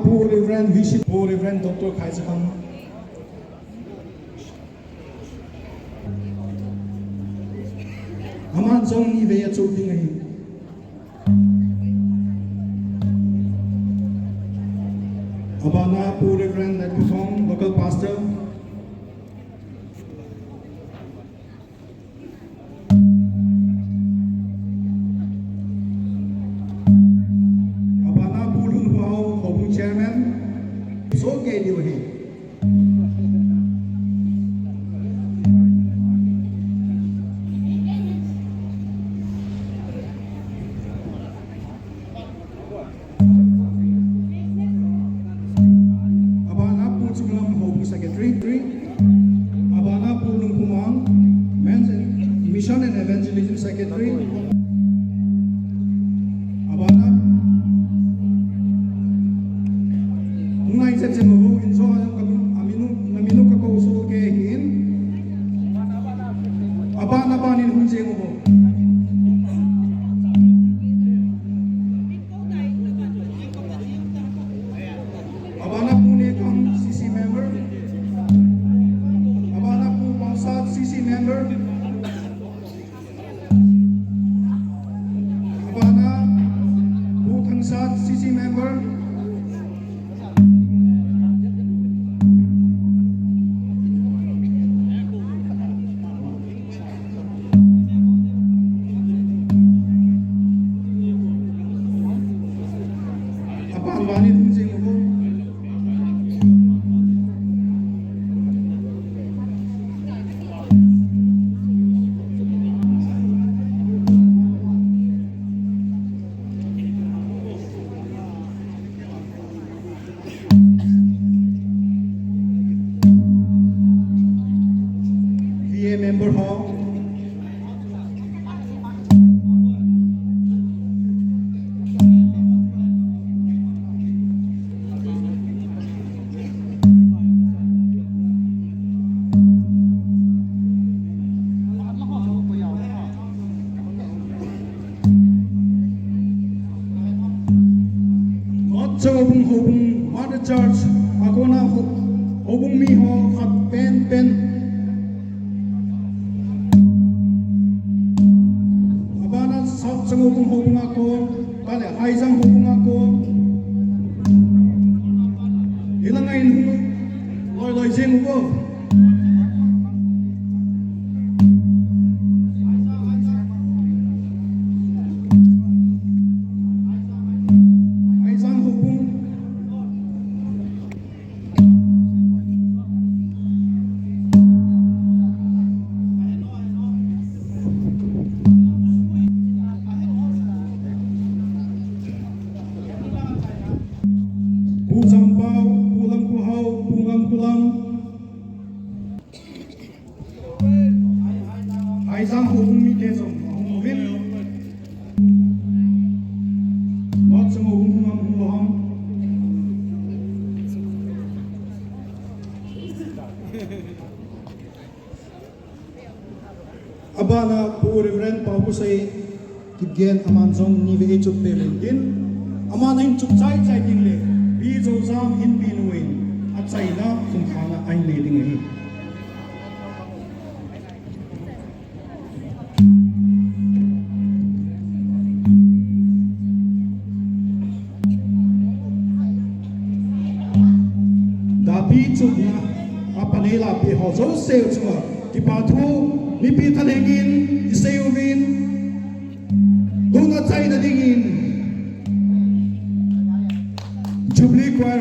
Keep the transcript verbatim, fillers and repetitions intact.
Pu Reverend Vision, Pu Reverend Doctor Khaizakham. Aman jong ni vei achup ding ahi. Abana Pu Reverend Letkuthong, local pastor. Abana Pu Lhunhuao, houbung chairman. So ke diu ahi. Abana Pu Chunglam, houbung secretary. Abana Pu Lungpumang, Men's and Mission and Evangelism Secretary. Abana, hung nai chet chet mo, in jo, amin, amin, naminu ka ko so ke hin. Abana, abana, in hung je mo. Abana Pu Nekang, C C member. Abana Pu Pangsat, C C member. Abana Pu Thangsat, C C member. Apan vani thum jing ko. V A member ho. North Changobung houbung, Mother Church, akona ho-, houbung mi ho khat pen pen. Abana South Changobung houbung akon, kale Haijang houbung akon. Hilanga in hung loi loi jeng uvo. Haijang houbung. Pu Champao, Pu Lamkhuhao, Pu Ngamkhulam. Haijang houbung mite jong ahung uvin. North Changobung hung am hung lou ham. Abana Pu Reverend Paokhosei Kipgen, aman jong ni vei eichup peh uvin tin. Aman ahin chup chai chai ding le, Pi Joujam hin pi nuin, achaina khumkhana ahin nei ding ahi. Dapi chupna, apa nei lapi ho jouse chunga kipa thu, mipi thalheng in isei uvin, tun achaina dingin Jubilee Choir